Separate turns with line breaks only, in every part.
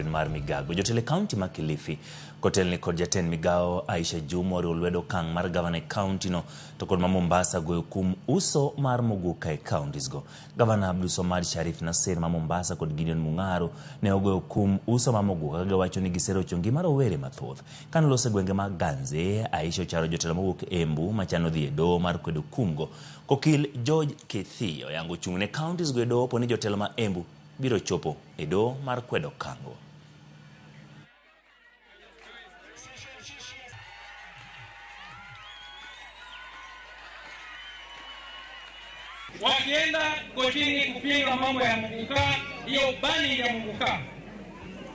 Mar migago. Jotelo e kaunti ma Kilifi kotelni kod jatend migawo Aisha Juma oriwo lwedo okang' mar gavana e kaunti no to kod ma Mombasa goyo kum uso mar muguka e counties go. Gavana Abdulswamad Sharif Nassir ma Mombasa kod Gideon Mung'aro ne ogoyo kum uso mar muguka ka giwacho ni giserocho ngima rowere mathoth. Kane oloso e gwenge mag Ganze, Aisha ocharo jotelo mowuok Embu machano dhi e doho mar kwedo kumgo. Kokil George Kithi oyango chung' ne counties go e doho po ni jotelo ma Embu biro chopo e doho mar kwedo okang'go.
Wakienda kotini kupinga mambo ya muguka, hiyo bani ya muguka,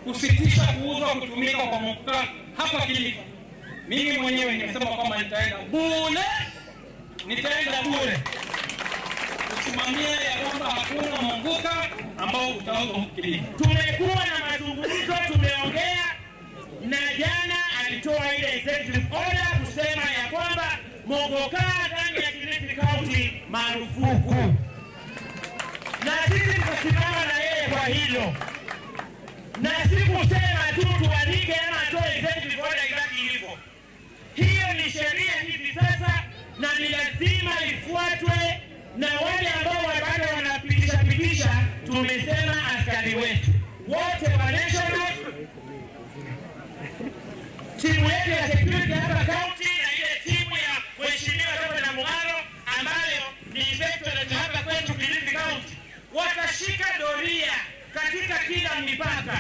kusitisha kuuzwa kutumika kwa muguka hapa Kilifi, mimi mwenyewe nimesema kwamba nitaenda bure, nitaenda bure kusimamia ya kwamba hakuna muguka ambao utauzwa huku Kilifi.
Tumekuwa na mazungumzo, tumeongea na jana alitoa ile executive order kusema ya kwamba muguka ndani ya Kilifi County marufuku, na sisi tukasimama na yeye kwa hilo, na si kusema tu tuandike ama atoe executive order ibaki hivyo. Hiyo ni sheria hivi sasa na ni lazima ifuatwe, na wale ambao bado wanapitisha pitisha, tumesema askari wetu wote wa national, timu yetu ya security hapa county na ile timu ya Mheshimiwa Gavana Mung'aro ambayo ni inspectorate hapa kwetu Kilifi County, watashika doria katika kila mipaka.